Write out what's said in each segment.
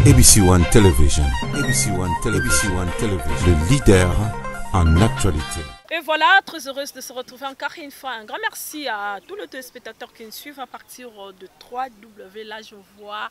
ABC One Television, ABC One Television, ABC One Television, le leader en actualité. Et voilà, très heureuse de se retrouver encore une fois. Un grand merci à tous les téléspectateurs qui nous suivent à partir de 3W. Là, je vois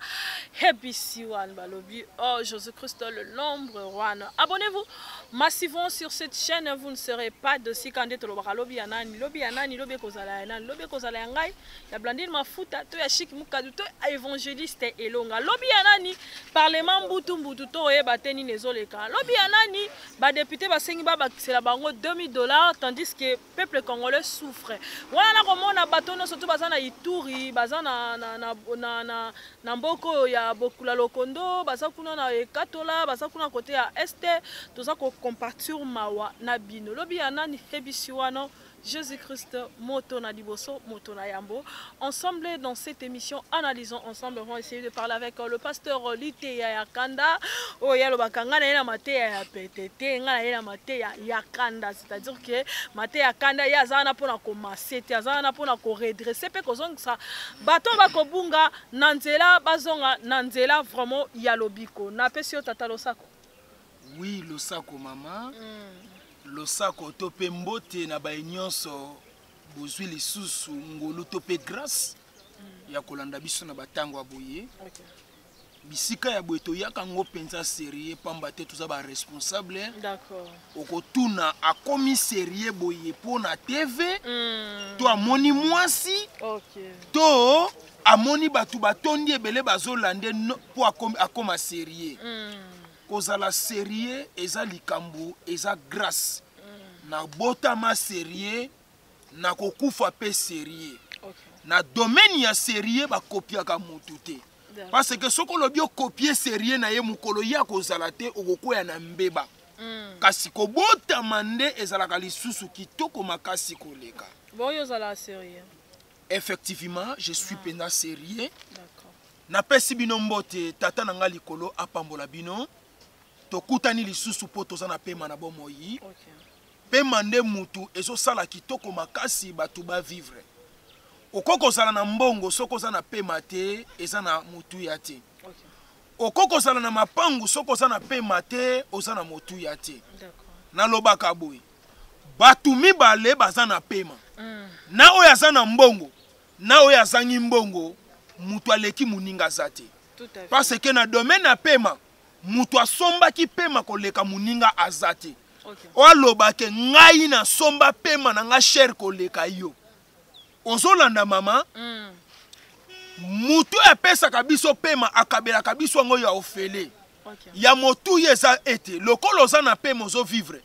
ABC One Balobi. Oh, Jésus-Christ, le nombre one. Abonnez-vous massivement sur cette chaîne. Vous ne serez pas de si kande tolobaka lobi ya nani, lobi ya nani, lobi ekozala ya nani, lobi ekozala ya ngai, ya Blandine Mafuta, to ya Chic Mukadu, to évangéliste Elonga. Lobi ya nani, parlement mbutu mbutu to oyeba te nini ezoleka. Lobi ya nani, ba député basengi babakisela bango 2000 $, tandis que peuple congolais souffre. Wana nakomona bato nyonso to baza na Ituri, baza na mboka oyo ya Bokula Lokondo, baza kuna na Ekatola, baza kuna kote ya Este, toza kocompatir mawa na bino. Lobi ya nani, ebisi wana Jésus-Christ, moto na liboso, moto na yambo. Ensemble, dans cette émission, analysons ensemble. On va essayer de parler avec le pasteur Liteya ya Kanda. Oh, ya lobaka nga na ye na mateya ya PTT, nga na ye na mateya ya Kanda. C'est-à-dire que mateya ya Kanda, ye aza wana mpona komasser te, aza wana mpona koredresser mpe kozongisa bato bakobunga na nzela, bazonga na nzela vraiment ya lobiko. Napesi yo, tata, losako. Oui, losako mama. Losako to mpe mbote na baye nyonso bozwi lisusu ngolu to mpe grâce ya kolanda biso na batango ya boye. Bisika ya boye toyaka yango mpenza sérieux, pamba te toza baresponsable. Okotuna akomi sérieux boye mpo na TV to amoni mwasi to amoni bato batondi ebele bazolande mpo akoma sérieux. Kozala sérieux eza likambo, eza grâce. Nabotama sérieux, nakokufa mpe sérieux. Na domaine ya sérieux bakopiaka motu te, parce que soki olobi ocopier sérieux na ye, mokolo ye akozala te, okokwea na mbeba. Kasi kobotama nde ezalaka lisusu kitoko makasi koleka. Bon, oyo ozala sérieux? Effectivement, je suis mpenza sérieux. Napesi bino mbote. Tata na ngai likolo apambola bino. Tokutani lisusu mpo toza na pema na bomoi. Pema nde mutu ezosala kitoko makasi bato bavivre. Okoki kozala na mbongo, soki oza na pema te, eza na motuya te. Okoki kozala na mapangu, soki oza na pema te, oza na motuya te. Nalobaka boye, bato mibale baza na pema, na oyo aza na mbongo na oyo azangi mbongo, moto aleki moninga aza te. Tout à fait. Parce que na domaine ya pema, moto asombaki pema koleka moninga aza te. Oyo alobake ngai nasomba pema na nga cher koleka yo, ozolanda mama? Moto oyo apesaka biso pema akabelaka biso yango ya ofele. Ya motuya eza ete lokola oza na pema, ozovivre,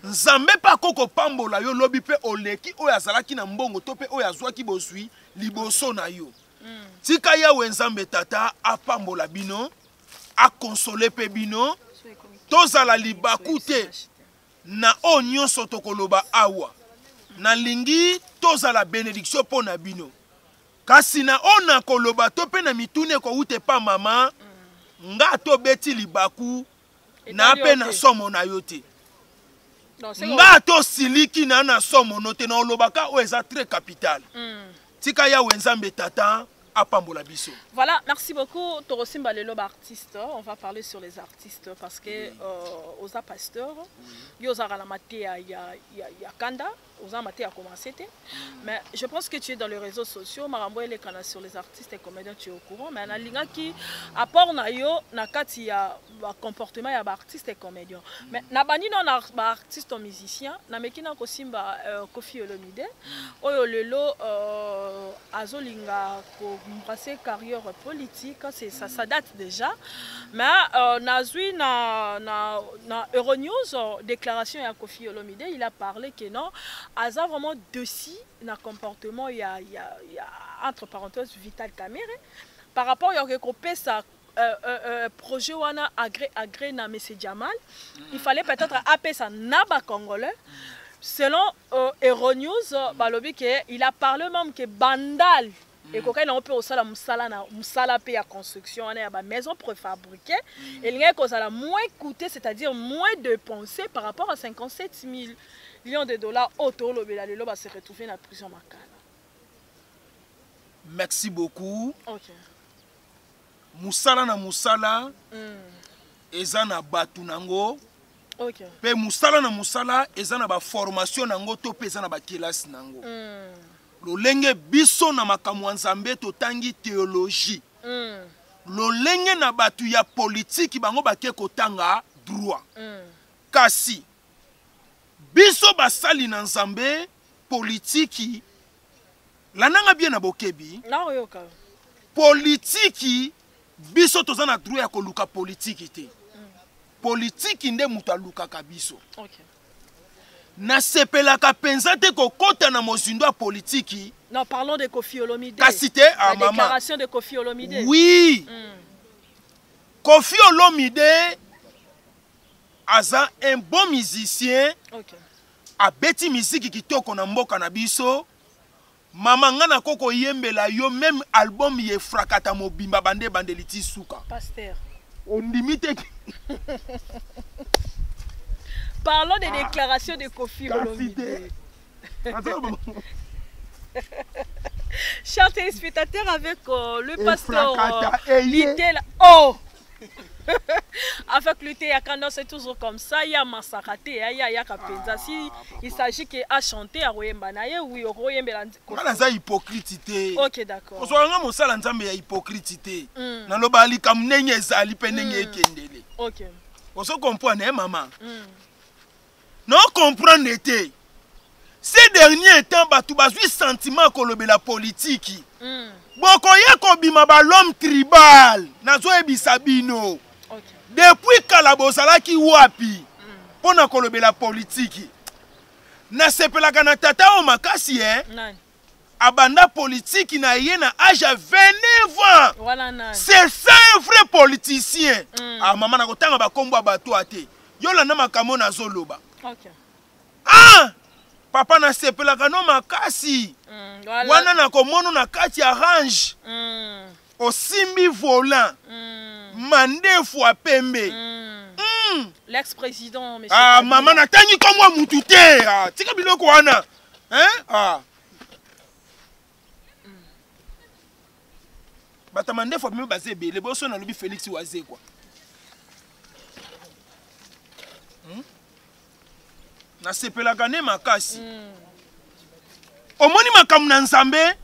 Nzambe mpe akoki kopambola yo lobi mpe oleki oyo azalaki na mbongo to mpe oyo azwaki bozwi liboso na yo. Tika Yawe Nzambe Tata apambola bino, aconsoler mpe bino. Tozala libaku te na oyo nyonso tokoloba awa. Nalingi tozala bénédiction mpo na bino, kasi na oyo nakoloba to mpe na mituna ekowuta epa mama, nga tobeti libaku na mpe na somo na yo te. Nga tosiliki na somo no te, na olobaka oyo eza très capital. Tika Yawe Nzambe Tata apambola biso. Voilà, merci beaucoup. Torosimba lelo artiste, on va parler sur les artistes parce que oza pasteur, yo ozalaka na mateya ya kanda, oza mateya commencé te. Mais je pense que tu es dans les réseaux sociaux, makambo elekana sur les artistes et comédiens, tu es au courant, mais nalingaki apport na yo na kati ya ba comportement ya ba artistes et comédiens. Mais na bandi na ba artiste musicien, na meki na kosimba Koffi Olomide, oyo lelo azolinga koembrasser carrière politique, c'est ça, ça date déjà. Mais nazwi na Euronews déclaration ya Koffi Olomide, il a parlé que non, aza vraiment déçu na comportement ya entre parenthèses Vital Kamerhe par rapport ya kopesa projet wana agré agré na Monsieur Jamal. Il fallait peut-être apesa na ba Congolais. Selon Euronews, balobi que il a parlé même que Bandal ekokaki nango mpe kosala mosala na mosala mpe ya construction wana ya bamaison préfabriquée, elingaki kozala moins coûté, c'est-à-dire moins dépensé par rapport à 57 millions de dollars oyo tolobela lelo base retrouver na prison Makala. Merci beaucoup. Mosala na mosala eza na bato nango. Mpe mosala na mosala eza na baformation nango to mpe eza na bakelasi nango. Lolenge biso na makambo ya Nzambe totangi théologie, lolenge na bato ya politiki bango bake kotanga droit. Kasi biso basali na Nzambe, politiki, landanga bien na bokebi, Naoyoka. Politiki, biso toza na droit ya koluka politiki te. Politiki nde moto alukaka biso. Nasepelaka mpenza te kokɔta na mozindo ya politiki. Non, parlons de Koffi Olomide. Kasi te, ah, La mama. déclaration de Koffi Olomide. Oui. Koffi Olomide aza un bon musicien. Abeti miziki kitoko na mboka na biso. Mama, nga nako koyembela yo même album ye Frakata mobimba, bande ebandeli ti suka. Pasteur. Ondimi te? Parlons des déclarations de Koffi Kasi Olomide. Te. Chers téléspectateurs, avec le pasteur Efrakata, eye. Litel. Oh, avec le Yakanda, c'est toujours comme ça. Il y a Masakate, il y a Yaka Penza. Si il s'agit qu'il a chanté à Royemba, na ye, oui, Royemba. Nga naza hypocrite te. Ok, d'accord. Kozwaka nga mosala Nzambe ya hypocrite te. Naloba likambo ndenge ezali mpe ndenge ekendele. Ozo comprendre, eh, mama? No comprendre te, ces derniers temps bato bazwi sentiment kolobela politiki. Bokoya kobima bal'homme tribal, nazoyebisa bino. Depuis kala bozalaki wapi mpo na kolobela politiki? Nasepelaka na tata oyo makasi, eh? Nani? Abanda politiki na ye na age ya 29 ans. Wana nani? C'est ça un vrai politicien. Ah mama, nakotanga bakombo ya bato ate, yolanda makambo nazoloba. Ah papa, nasepelaka no makasi. Voilà. Wana nakomona na kati ya range, osimbi volant, mandefu ya pembe. L'ex-président, monsieur. Ah Kabila. mama, natangi kombo ya mutu te. Ah, tika biloko wana, hein? Ah. Bato ya mandefu ya pembe baza ebele. Boso nalobi Félix Wazekwa. Nasepelaka ne makasi. Omoni makambo na Nzambe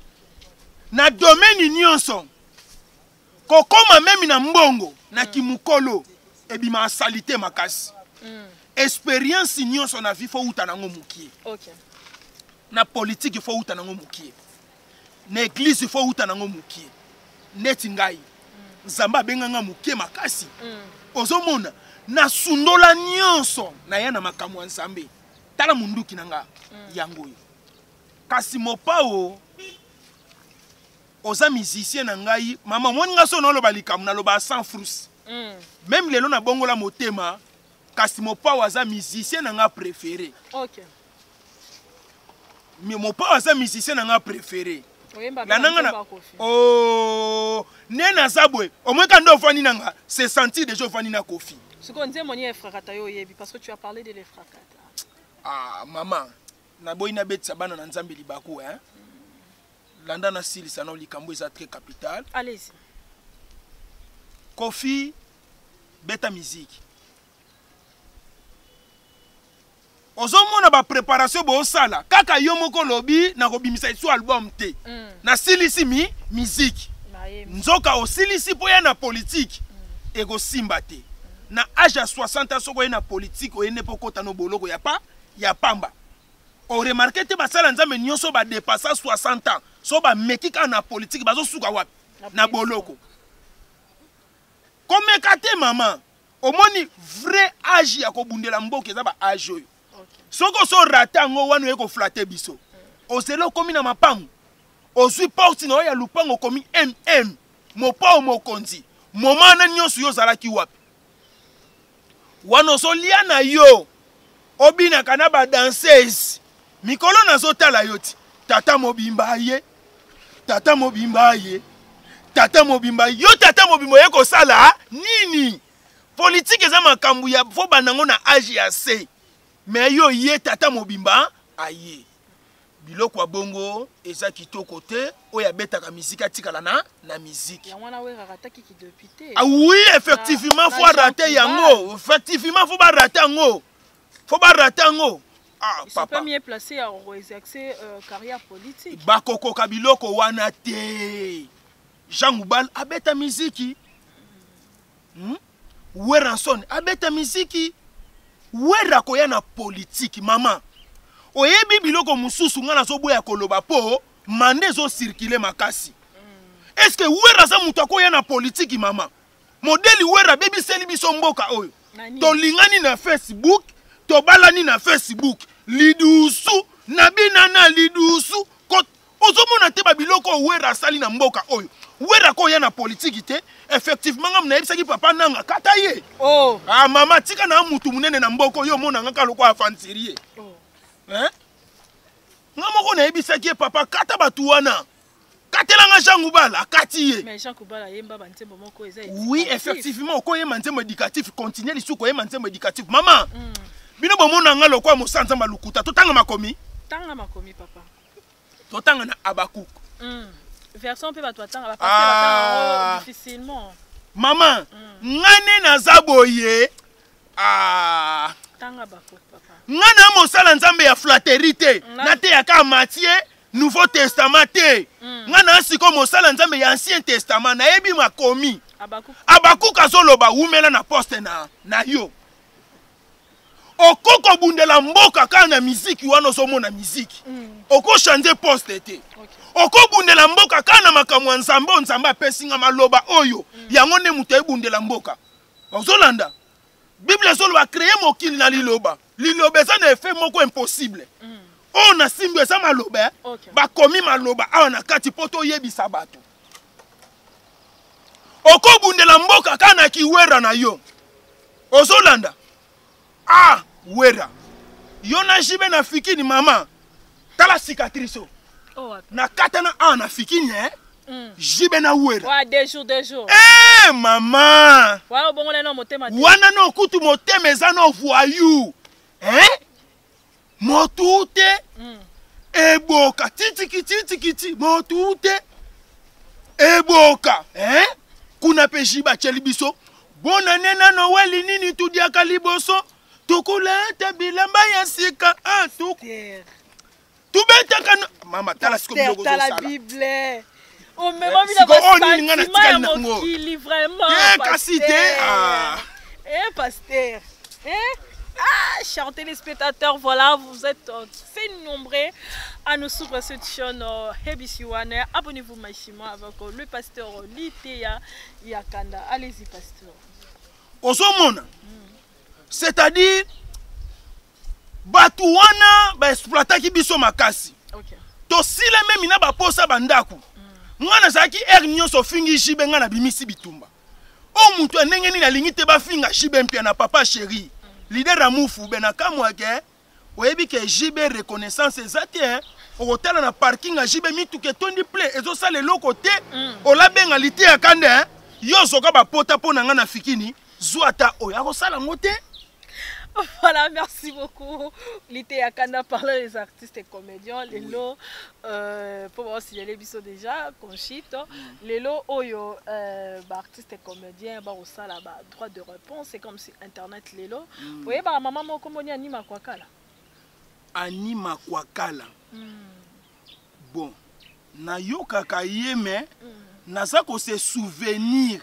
na domaine nyonso, kokóma même na mbongo na kimokolo ebimaka saleté makasi. Expérience nyonso na vie, faut uta nango mokie. Na politike, faut uta nango mokie. Na église, faut uta nango mokie. Neti ngai, Nzambe abenganga mokie makasi. Ozomona, nasundola nyonso, naya na makambo ya Nzambe. Tala munduki na nga, yango oyo. Kasi mopao oza musicien na ngai. Mama, omoni nga so naoloba likambo, naloba sans frousse. Même lelo nabongola motema, kasi mopao aza musicien na nga préféré. Mopao aza musicien na nga préféré. Oyemba na nanga na nzembo ya Koffi. Oh, nde naza boye, omoi ka nde ofandi na nga, se sentir déjà ofandi na Koffi. Sikoyo nzembo ni Efrakata yo oyebi, parce que tu as parlé de l'Efrakata. Ah mama, naboyi nabetisa bana na Nzambe libaku, hein? Landa, nasilisa na likambo eza très capital. Allez-y. Koffi beta miziki, ozomona bapréparation boosala kaka yo moko. Olobi nakobimisa esu album te. Nasilisi mi miziki. Mayemi. Nzoka osilisi mpo ya na politike ekosimba te. Na age ya 60 ans, soki oye na politike, oye nde mpo okota no boloko ya pa ya pamba. Oremarquer te, basala Nzambe nyonso badépasser 60 ans, so bameki kaka na politike, bazosuka wapi? Na Na prison. boloko. Komeka te, mama. Omoni, vrai age ya kobundela mboka eza ba age oyo. Soki oso rater yango wana, oye koflatter biso, ozela okomi na mapango, ozwi porte na oyo ya lupango, okomi mm mopao mokonzi, moma wana nyonso yo ozalaki wapi? Wana ozolia na yo, obinaka na badanseuse. Mikolo nazotala yo ti tata mobimba ye, tata mobimba ye, tata mobimba yo, tata mobimba oye kosala nini? Politike eza makambo ya faut bandango na age ya se, mais yo ye tata mobimba aye. Biloko ya bongo eza kitoko te. Oyo abetaka miziki atikala na miziki. Yango wana Werra arataki ki député. Ah oui, effectivement, faut rater yango. Effectivement, faut ba rater yango. Faut ba rater yango. Ah, Ils sont papa. pas mieux placés à exercer carrière politique. Bakokoka biloko wana te. Jean Goubal abeta miziki. Werrason abeta miziki. Werra koya na politique, mama. Oyebi biloko mususu nga nazoboya koloba po mande ezo circuler makasi. Est-ce que Werra za mutu akoya na politique, mama? Modeli Werra bebiseli biso mboka oyo. Nani? Tolingani na Facebook, tobalani na Facebook. Lidusu na bina na lidusu. Ozomona te ba biloko oyo Werra asali na mboka oyo. Werra koya na politique te. Effectivement, ngam nayebisaki papa nanga kata ye. Oh. Ah mama, tika na mutu munene na mboka oyo mona ngaka lokwa aventurier. Oh. Hein? Nga moko nayebisaki ye papa kata batu wana. Katelanga Jean Goubal akati ye. Mais Jean Goubal ayemba ba nzembo moko eza Oui, éducatif. effectivement, okoyemba nzembo éducatif, continue lisusu koyemba nzembo éducatif. Mama, bino bomona nga lokwa mosanza malukuta, totanga makomi. Tanga makomi papa. Totanga na Habakuk. Version pe bato batanga, ba pasteur batanga yango difficilement. Mama, ngane naza boye. Ah. Tanga Habakuk papa. Nga na mosala nzambe ya flatterie te. Na te ya ka Matthieu, Nouveau Testament te. Nga na siko mosala nzambe ya Ancien Testament, nayebi makomi. Habakuk. Habakuk azoloba wumela na poste na yo. Okoko bundela mboka kaka na miziki wana ozomona miziki. Oko changer poste te. Oko bundela mboka kaka na makambo ya nzambe oyo nzambe apesi nga maloba oyo. Yango nde moto ayebundela mboka. Ozolanda? Bible ezoloba créer mokili na liloba. Liloba eza na effet moko impossible. Oyo na simbi eza maloba, eh? Bakomi maloba awa na kati po toyebisa bato. Okobundela mboka kaka na kiwera na yo. Ozolanda? Ah, wera. Yo na jibe na fikini mama. Tala cicatrice oyo. Oh, wapi? Na kata na a na fikini, eh? Jibe na wera. Ouais, deux jours, deux jours. Eh, mama. Ouais, obongo na motema te. Wana no kutu motema eza no voyou. Hein? Motute. Eboka titiki titiki ti motute. Eboka, hein? Kuna pe jiba cheli biso. Bonne année na Noël nini tudiaka liboso. Tukulete bilamba ya sika, ah, tuku. Terre. Tubetaka no- Mama, tala siko Terre, biloko tala ozosala. Bible. Oh, mais Eh, mami, siko na oyo nini nga na sentiment ya tikali nango? mokili, vraiment, Eh, kasi te, pasteur. ah. Eh, pasteur. Eh? Ah, chers téléspectateurs, voilà, vous êtes très nombreux à nous suivre cette chaîne ABC One. Abonnez-vous massivement avec le pasteur Liteya Yakanda. Allez-y, pasteur. Ozomona. C'est-à-dire, batu wana ba exploitaki biso makasi. Tosila meme na ba posa ba ndaku. Nga nazalaki air nyonso fingi jibe nga na bimisi bitumba. O mutu ya ndenge nini alingi te bafinga jibe mpia na papa chéri. Leader ya mufu be na kamwa ke oyebi ke jibe reconnaissance eza te, hein. Okotala na parking ya jibe mituka etondi plein ezosala eloko te. Olabenga liteya kanda, hein. Yo ozoka ba pota mpo na nga na fikini, zwa ata oyo akosala ngo te. Voilà, merci beaucoup. Liteya Kanda parlant des artistes et comédiens. Lelo, pour voir si j'allais biso déjà, Conchite. Lelo, oyo, bah, artistes et comédiens, bah, au sala, bah, droit de réponse, c'est comme si Internet lelo. Vous voyez, bah, maman, moi, comment on dit Anima Kwakala? Anima Kwakala. Bon, nayoka kaye, mais, naza ko se souvenir.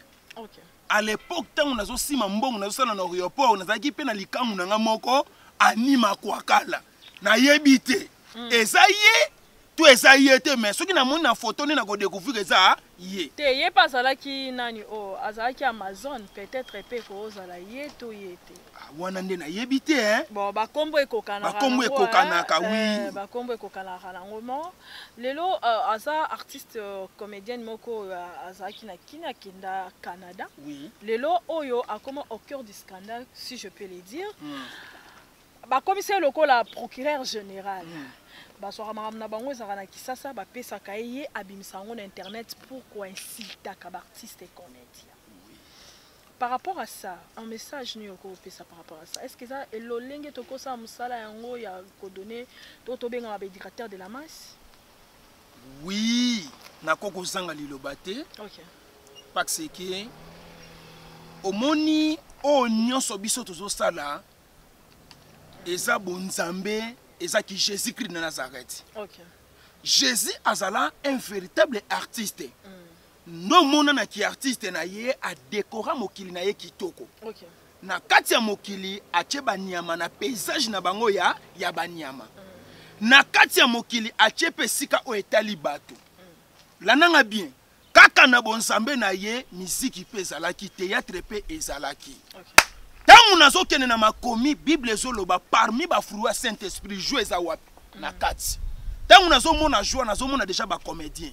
À l'époque, tant on a aussi mambongo, on a aussi na aéroport, on a qui pe na likangu na nga moko, Anima Kwakala. Na yebite. Eza ye, to eza ye te, mais soki na moni na photo ne na ko découvrir eza ye. Te ye pa azalaki nani o, azalaki Amazon, peut-être pe ko ozala ye to ye te. Ah, wana nde na yebi te, hein. Bon, ba kombo ekokanaka Ba kombo nango, ekokanaka, hein. oui. Ba kombo ekokanaka nango, mo. Lelo aza artiste comédienne moko, azalaki na Kina, akenda Canada. Lelo oyo akoma au cœur du scandale, si je peux le dire. Ba commissaire lokola procureur général. Ba soka makambo na bango ezalaka na Kisasa, ba pesaka ye, ye abimisa yango na internet pour ko insultaka ba artiste et comédien. Par rapport à ça, un message nini okopesa par rapport à ça? Est ce que eza lolenge tokosala mosala yango ya kodonner to tobengaka baéducateur de la masse? Oui, nakoki kozanga liloba te. Parce que omoni oyo nyonso biso tozosala eza bonzambe, ezaki Jésus Christ na Nazareth. Jésus azala un véritable artiste. Nde omonanaki artiste na ye adekora mokili na ye kitoko. Na kati ya mokili atie banyama na paysage na bango ya banyama. Na kati ya mokili atie mpe esika oyo etali bato. Landanga bien, kaka na bonzambe na ye miziki mpe ezalaki, théâtre mpe ezalaki. Ntango nazokende na makomi, Bible ezoloba parmi bafruit ya Saint Esprit, joie eza wapi? Na kati. Ntango nazomona joie, nazomona déjà bacomédien.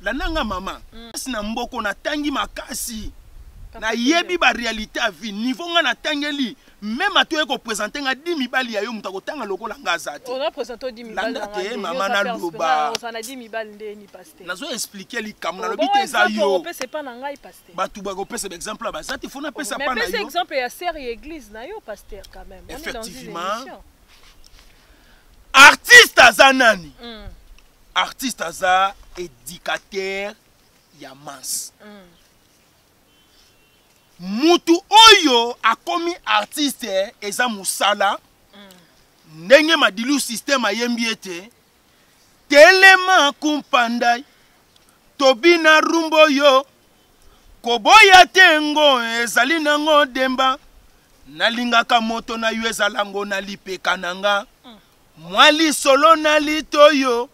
Landanga mama, kasi na mboko natangi makasi, nayebi baréalité ya vie. Niveau nga natangeli, même atoye koprésente nga 10 mibali ya yo, moto akotanga lokola nga aza te. Landa te mama, naloba, nazo expliquer likambo nalobi te, eza yo. Bato bakopesa baexemple baza te, fo napesa pa na yo. Exemple ya sœur ya église na yo, pasteur, quand même. Effectivement, artiste aza nani? Artiste aza éducateur ya masse. Mutu oyo akomi artiste eza mosala. Ndenge Madilu Système ayembi ete telema kumpandai tobina rumbo yo koboya te, ngo ezali nango demba, nalingaka moto na yo ezalango na lipeka na nga, mwa lisolo na litoyo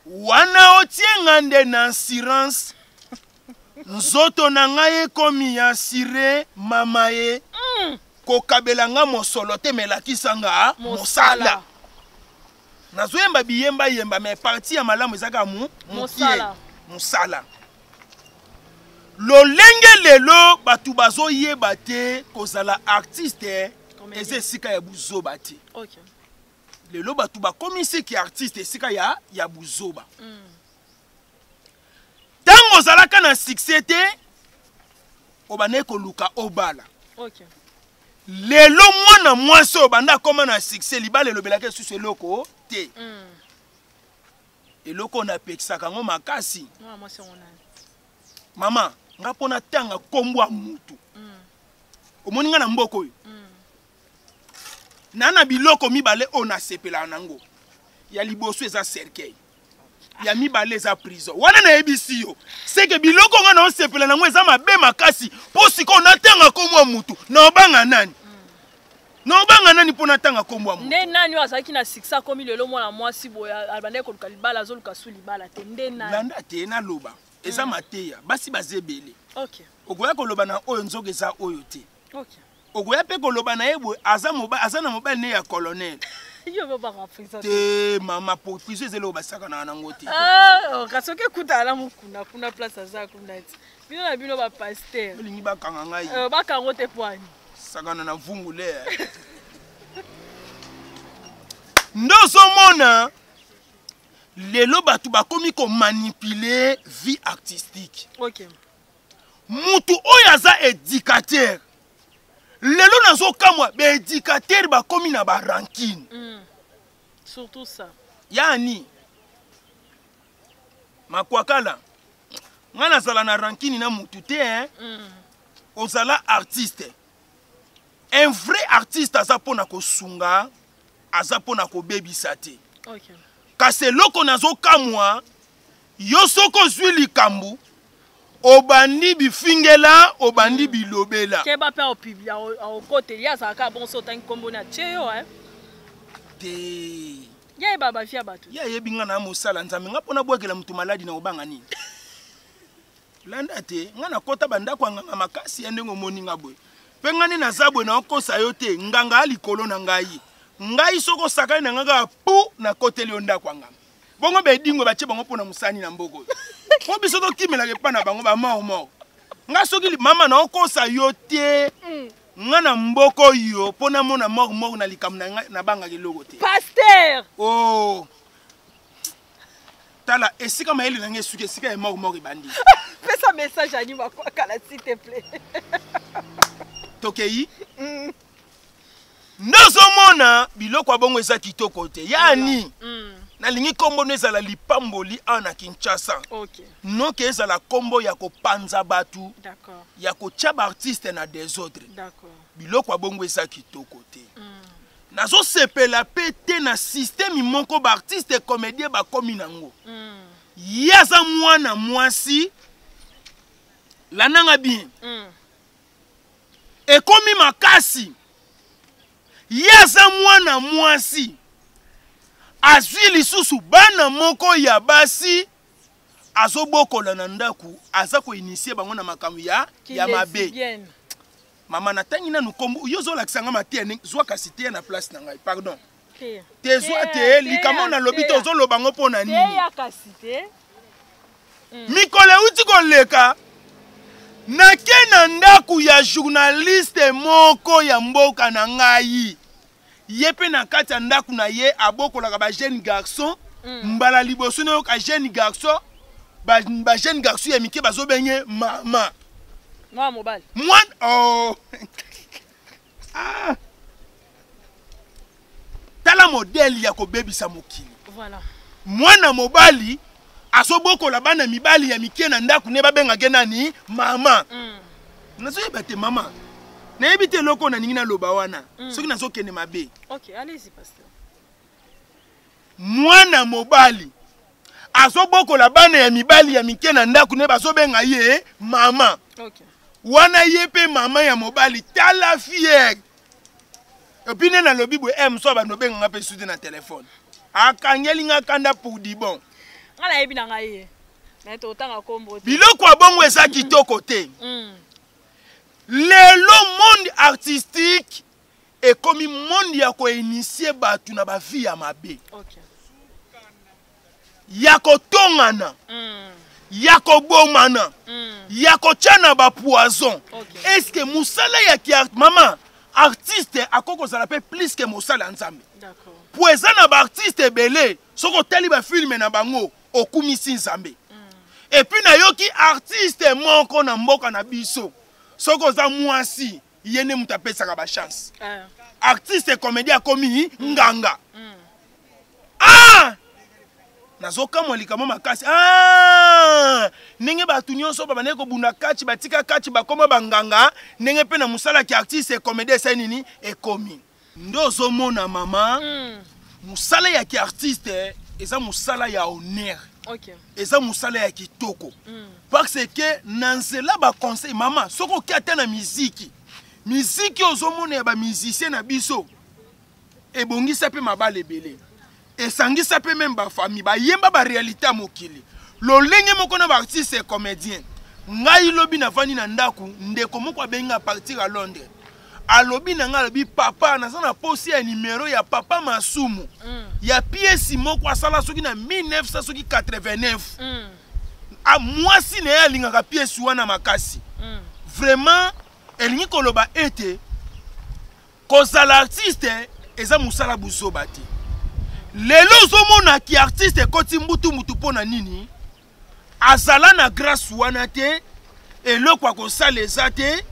wana otie nga nde na assurance, nzoto na ngai ekomi assuré mama ye. Kokabela nga mosolo te, melakisa nga mosala. Nazoyemba biyembayemba, mais partie ya malamu eza kaka mokie. Mosala lolenge lelo bato bazoyeba te kozala artiste eza esika ya buzoba te. Lelo bato bakomisiki artiste esika ya buzoba. Ntango ozalaka na succès te, obandaki koluka obala. Lelo mwana mwasi oyo banda akóma na succès, libala elobelaka lisusu eloko te. Eloko oyo napekisaka yango makasi, mama, nga mpo natanga nkombo ya mutu. Omoni nga na mboka oyo, na biloko mibale oyo nasepelaka nango. Ya liboso eza cercueil, ya mibale eza prison. Wana nayebisi yo seke biloko nga naosepela nango eza mabe makasi. Mpo sikoyo natanga nkombo ya mutu, naobanga nani? Naobanga nani mpo natanga nkombo ya mutu? Nde nani oyo azalaki na succès, akomi lelo mwana mwasi boye, abandaki koluka libala, azoluka su libala te? Nde nani? Landa te, naloba, eza mateya. Basi baza ebele. Okoya koloba na oyo nzoka eza oyo te. Okoya mpe koloba na ye boye, aza aza na mobali ne ya colonel. Te mama, po prison eza eloko basakanaka nango te. Kasi soki ekutana na mokuna kuna, place aza kuna ti bino na bino bapasteur. Olingi bakanga ngai? Bakango te poani. Sakana na vungule nde ozomona lelo bato bakomi komanipuler vie artistique. Mutu oyo aza éducateur, lelo nazokamwa baéducateur bakomi na barancune. Surtout ça. Yani makwakala, nga nazala na rancune na mutu te, hein? Ozala artiste, un vrai artiste aza mpona kosunga, aza mpona kobebisa te. Kasi eloko nazokamwa, yo soki ozwi likambo, obandi bifingela, obandi bilobela. Keba mpe aopublier, aokoteli. Ye azalaka bon so otangi nkombo na atie yo, eh? Te. Ye ayeba bavie ya bato. Ye ayebi nga na mosala Nzambe. Nga mpona bwakela moto maladi na kobanga nini? Landa te, nga nakɔta bandako ya nganga makasi ya ndenge omoni nga boye. Mpe nga nde naza boye, naokosa yo te, nganga ya likolo na ngai. Ngai soki osakani na nga kaka pu, nakoteli yo ndako ya nganga. Bongo bedingwe batie bango mpona mosani na mboka oyo, mpo biso tokimelaka epa na bango bamort mort. Nga soki mama, naokosa yo te, nga na mboka oyo mpo namona mort mort na likambo na ngai, nabangaka eloko te. Pasteur! Oh. Tala esika mayele na ngai esuki, esika ya mort mort ebandi. Pesa message ani makwakala, s'il te plaît. Tokei nde ozomona biloko ya bongo eza kitoko te yani. Nalingi nkombo no ezala lipamboli awa na Kinshasa. Noke ezala nkombo ya kopanza bato, ya kotia baartiste na désordre. Biloko ya bongo eza kitoko te. Nazosepela mpe te na système moko baartiste comédien bakomi nango. Ye aza mwana mwasi, landanga bien. Ekomi makasi. Ye aza mwana mwasi, azwi lisusu bana moko ya basi, azobokola na ndako, aza koinitie bango na makambo ya mabe. Mama, natangi nanu kombo, yo ozolakisa nga mateya ndenge zwa kasi teya na place na ngai, pardon. Te, zwa te likambo nalobi te, ozoloba ngo mpo na nini? Mikolo euti koleka, nake na ndako ya journaliste moko ya mboka na ngai. Ye mpe na kati ya ndako na ye abokolaka ba jeune garçon. Mbala liboso nayoka jeune garçon, ba jeune garçon ya mike bazobenge mama. Mwana mobali. Mwana, oh. Ah. Tala modèle ya kobebisa mokili. Mwana mobali azobokola bana mibali ya mike na ndako ne babengake nani? Mama. Nazoyeba te mama, nayebi te eloko oyo nalingi naloba wana. Soki nazokende mabe. Ok, allez-y, pasteur. Mwana mobali azobokola bana ya mibali ya mike na ndako ne bazobenga ye mama. Wana ye mpe mama ya mobali, tala fiere. Epuis nde nalobi boye, moso abandi obenganga mpe suti na telefone, akangeli nga kanda pour du bon. Nga nayebi na ngai ye, mais totanga kombo te. Biloko ya bongo eza kitoko te. Lelo monde artistique ekomi monde ya koinitie bato na bavie ya mabe, ya kotongana, ya kobomana, ya kotia na bapoison. Est-ce mosala ya ki mama artiste akoki kozala mpe plus ke mosala ya Nzambe? Po eza na baartiste ebele, soki otali bafilme na bango, okumisi Nzambe. Et puis nayoki artiste moko na mboka na biso, soki oza mwasi, ye nde moto apesaka bachance. Artiste comédien akomi nganga. Ah! Nazokamwa likambo makasi. Ah! Ndenge bato nyonso babandaki kobunda kati, batika kati, bakoma banganga. Ndenge mpe na mosala ki artiste comédien esali nini ekomi nde ozomona mama. Mosala ya ki artiste eza mosala ya honneur, eza mosala ya kitoko, parce que na nzela baconseil mama, soki oki ata na miziki, miziki ozomona ya bamusicien na biso ebongisa mpe mabala ebele, esangisa mpe meme bafamille, bayemba baréalité ya mokili lolenge moko na baartiste comédien. Ngai lobi navandi na ndako, ndeko moko abengi à partir ya Londres, alobi na ngai, alobi: "Papa, naza na posi ya numero ya papa Masumu, ya pièce moko asala soki na 1900 soki 89. Mwasi na ye alingaka pièce wana makasi." Vraiment elingi koloba ete kozala artiste eza mosala buzoba te. Lelo ozomona ki artiste ekoti mbutu mutu mpo na nini? Azala na grâce wana te, eloko akosala eza te.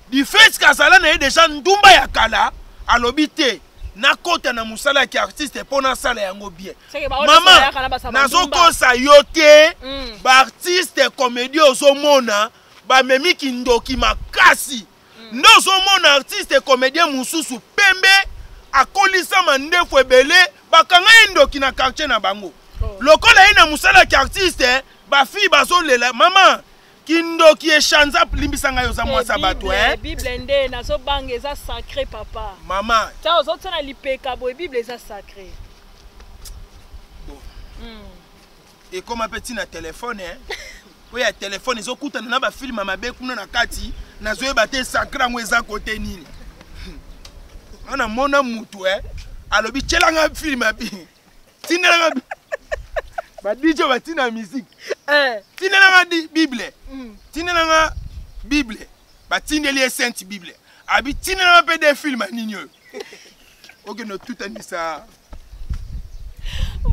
Du fait ke azala na ye deja ndumba ya kala, alobi te nakota na mosala ya ki artiste mpo nasala yango bien. Mama, nazokosa yo te. Baartiste comédie ozomona bamemi kindoki makasi. Nde ozomona artiste comédien mosusu pembe, akolisa mandefu ebele, bakanga ye ndoki na quartier na bango. Lokola ye na mosala ya artiste, bafille bazolela. Mama, kindoki echanza. Limbisa ngai, oza mwasi ya bato. Bible nde nazobanga, eza sacré, papa. Mama. Ta ozotia na lipeka boye, Bible eza sacré. Bon. Ekoma mpe ntina telefone, oyo ya telefone ezokutana na bafilme ya mabe kuna na kati, nazoyeba te sacré yango eza kote nini. Nga namona mutu alobi: "Tielanga filme ya bi, tindelanga ba DJ batina musique, tindelanga Bible, tindelanga Bible." Batindeli ye sainte Bible, abi: "Tindelanga mpe de filme ya nini oyo okende otutanisa."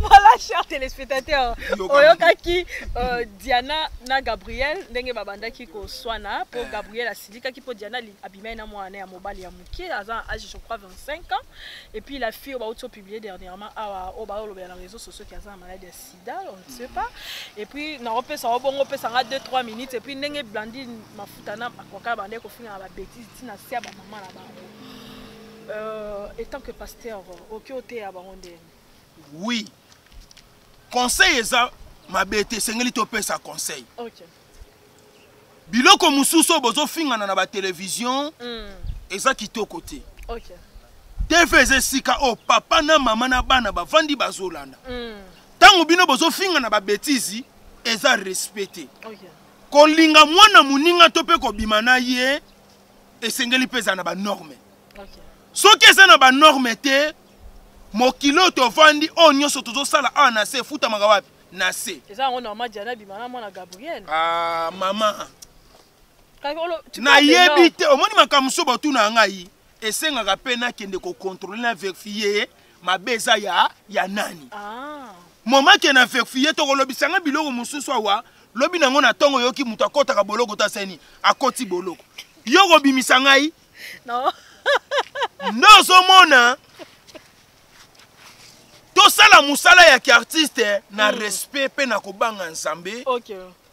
Voilà, chers téléspectateurs, oyokaki Diana na Gabriel ndenge babandaki koswana po Gabriel asilikaki po Diana abimai na mwana ya mobali ya moke, aza na âge, je crois, 25 ans. Et puis la fille oyo bauti opublier dernièrement awa, oyo baolobela na réseaux sociaux ki aza na maladie ya sida, on ne sait pas. Et puis naopesa o bongo, opesanga 2 3 minutes. Et puis ndenge Blandine Mafuta na akwaka bandeki kofinga na babêtises ntina se ya bamama na bango, étant que pasteur, oki oteya bango ndenge? Oui, conseil eza mabe te, esengeli topesa conseil. Biloko mosusu oyo bozofingana na batelevizio eza kitoko te. TV eza esika oyo papa na mama na bana bavandi bazolanda. Ntango bino bozofingana babêtises, eza respect te. Kolinga mwana moninga to mpe kobima na ye, esengeli mpe eza na banorme. Soki eza na banorme te, mokili oyo tovandi, oyo nyonso tozosala awa na se, efutamaka wapi? Na se. Eza yango normal Diana bima na mwana Gabriel? Ah, mama, nayebi te. Omoni makambo mosusu botuna ya ngai, esengaka mpe nakende kocontrôler na vérifier mabe eza ya nani. Moma ke na vérifier, tokolobisanga biloko mosusu awa. Lobi nango na ntongo, oyoki moto akɔtaka boloko to aseni akɔti boloko, yo kobimisa ngai. Non. Nde ozomona, tosala mosala ya kiartiste na respect mpe na kobanga Nzambe.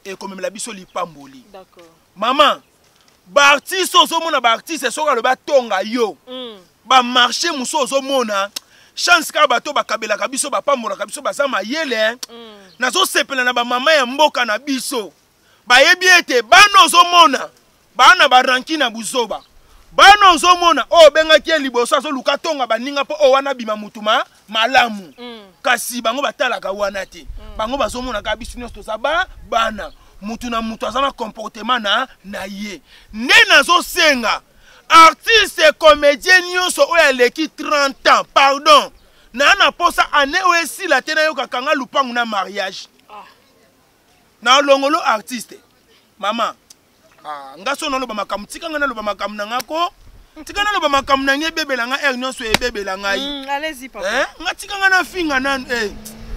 Ekomemela biso lipamboli. Mama, baartiste, ozomona baartiste, soki alobi atonga yo, bamarché mosusu, ozomona chance kaka bato bakabelaka biso, bapambolaka biso, baza mayele. Nazosepela na bamama ya mboka na biso, bayebi ete bana, ozomona bana baranki na buzoba, bana ozomona oyo obengaki ye liboso azoluka tonga baninga mpo oyo wana bima mutu ma malamu. Kasi bango batalaka wana te. Bango bazomona kaka biso nyonso toza ba bana, mutu na mutu aza na comportement na ye. Nde nazosenga artiste comédien nyonso oyo aleki 30 ans, pardon, naa na posa ane oyo esila te nayokaka nga lupangu na mariage. Na longolo artiste mama, ah, nga so naloba makambo, tika nga naloba makambo na nga ko, tika naloba makambo na ngai, ebebela nga heure nyonso, ebebela ngai. Allez-y, papa. Eh, nga tika nga nafinga nanu, eh.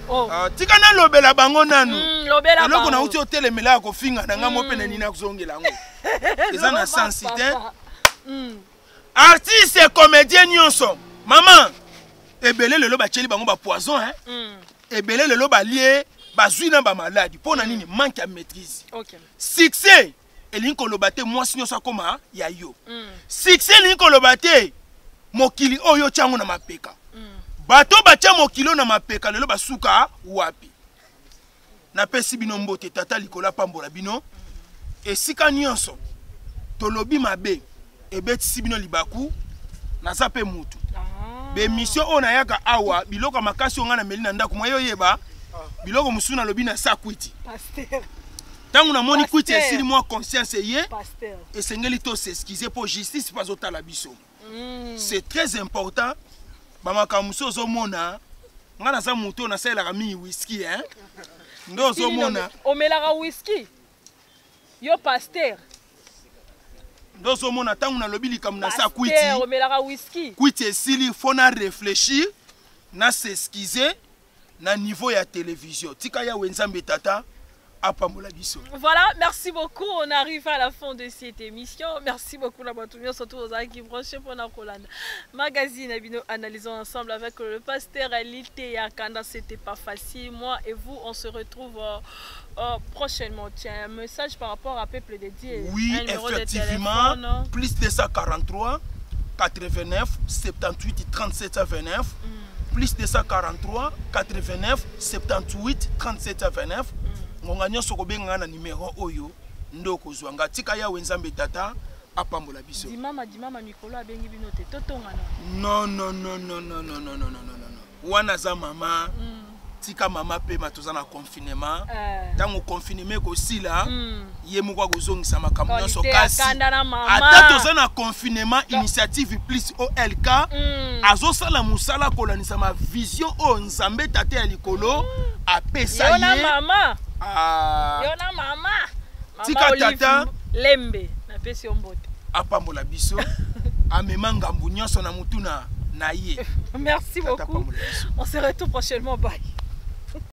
Oh. Ah, tika nalobela bango nanu. Lobela eloko bango. Nauti otelemela ya kofinga na nga mo mpe na nini, nakozongela yango, eza na sensi te. Papa. Artiste comédien nyonso, mama, ebele lelo batieli bango bapoison, hein? Ebele lelo balie, bazwi na bamaladi. Mpo na nini? Manque ya maîtrise. Succès elingi koloba te mwasi nyonso akóma ya yo. Succès elingi koloba te mokili oyo otya yango na mapeka. Bato batya mokili oyo na mapeka, lelo basuka wapi? Napesi bino mbote. Tata likolo apambola bino. Esika nyonso tolobi mabe, ebetisi bino libaku. Naza mpe mutu. Bémission oyo nayaka awa, biloko ya makasi oyo ngai nameli na ndako, mwa yo oyeba biloko mosusu nalobi na sa kwiti. Pasteur. Ntango namoni kwiti Pasteur. esili, mwa conscience eye. Pasteur. Esengeli to s'excuse mpo justice mpo azotala biso. C'est très important. Bamakambo mosusu ozomona, ngai naza motu oyo nasalelaka mingi whisky, hein? Nde ozomona. Omelaka whisky yo, pasteur? Nde ozomona, ntango nalobi likambo na sa kwiti, Pasteur, omelaka whisky? Kwiti esili, faut na réfléchir, na s'excuse na niveau ya télévision. Tika Yawe Nzambe Tata apambola biso. Voilà, merci beaucoup. On arrive à la fin de cette émission. Merci beaucoup la bato, surtout aux qui branchés pour Kolanda. Magazine na bino, analysons ensemble avec le pasteur Liteya Kanda. C'était pas facile. Moi et vous, on se retrouve prochainement. Tiens, un message par rapport à Peuple de Dieu. Oui, Un numéro de effectivement, téléphone. Plus 243 89 78 37 29. Plus 243 89 78 37 29. Ngonga nyonso kobenga na numéro oyo nde okozwa nga. Tika Yawe Nzambe Tata apambola biso. Dimama, dimama, mikolo abengi bino te, totongana. Non, non, non, non, non, non, non, non, non, non, non, wana aza mama. Tika mama pema, toza na confinement. Ntango confinement ekosila, ye moko akozongisa makambo nyonso. Qualité ya Kasi kanda na mama. ata toza na confinement, initiative plus olk azosala mosala kolandisa ma vision oyo Nzambe Tata ya likolo apesa Yo na ye. mama. Ah, Yo na mama. Mama Tika Olive tata. Lembe, napesi yo mbote. Apambola biso, amema ngambu nyonso na mutu na ye. Merci Tata beaucoup. apambola biso. On se retrouve prochainement. Bye.